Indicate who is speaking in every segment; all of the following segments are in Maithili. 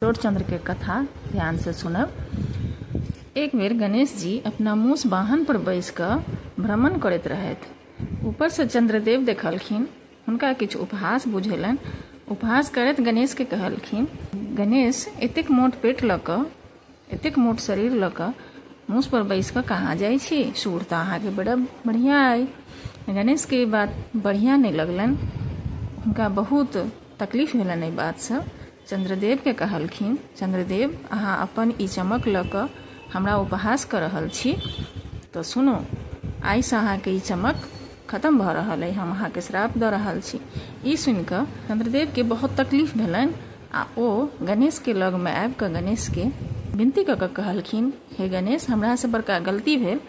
Speaker 1: चौठचंद्र के कथा ध्यान से सुनब। एक बेर गणेश जी अपना मूस वाहन पर बैस कऽ भ्रमण करैत रहथि। ऊपर से चंद्रदेव देखलखिन, हुनका किछु उपहास बुझेलनि। उपहास करैत गणेश के कहलखिन, गणेश एतेक मोट पेट लऽ कऽ, एतेक मोट शरीर लऽ कऽ मूस पर बैस कऽ कहाँ जाइ छी? सूर तऽ अहाँके बड़ा बढ़िआँ अइ। गणेशके ई बात बढ़िआँ नहि लगलनि, हुनका बहुत तकलीफ भेलनि एहि बातसँ। चंद्रदेवके कहलखिन, चंद्रदेव अहाँ अपन ई चमक लऽ कऽ हमरा उपहास कऽ रहल छी, तऽ सुनू, आइसँ अहाँके ई चमक खतम भऽ रहल अइ, हम अहाँके श्राप दऽ रहल छी। ई सुनिकऽ चंद्रदेवके बहुत तकलीफ भेलनि आ ओ गणेशके लगमे आबि कऽ गणेशके विनती कऽ कऽ कहलखिन, हे गणेश, हमरासँ बड़का गलती भेल,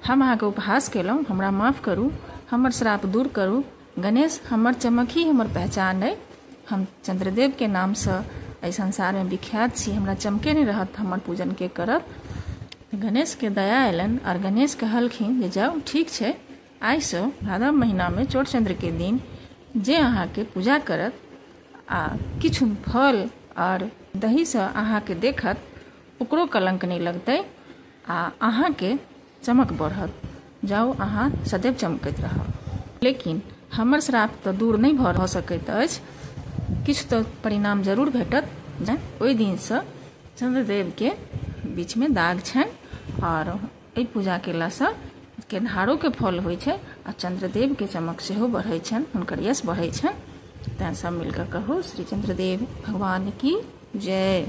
Speaker 1: हम अहाँके उपहास केलहुँ, हमरा माफ करू, हमर श्राप दूर करू। गणेश, हमर चमक ही हमर पहचान अइ, हम चंद्रदेवके नामसँ एहि संसारमे विख्यात छी, हमरा चमके नहि रहत, हमर पूजन के करत? गणेशके दया अयलनि आओर गणेश कहलखिन जे जाउ, ठीक छै, आइसँ भादव महीनामे चौठचंद्रके दिन जे अहाँके पूजा करत आ किछु फल आओर दहीसँ अहाँके देखत, ओकरो कलंक नहि लगतै आ अहाँके चमक बढ़त। जाउ, अहाँ सदैव चमकैत रहब। लेकिन हमर श्राप तऽ दूर नहि भऽ सकैत अछि, किछु तऽ परिणाम जरूर भेटत। ओहि दिनसँ चंद्रदेवके बीचमे दाग छनि आओर एहि पूजा केलासँ केन्हारोके फल होइ छै आ चंद्रदेवके चमक सेहो बढ़ै छनि, हुनकर यश बढ़ै छनि। तैँ सब मिलकऽ कहू, श्री चंद्रदेव भगवान की जय।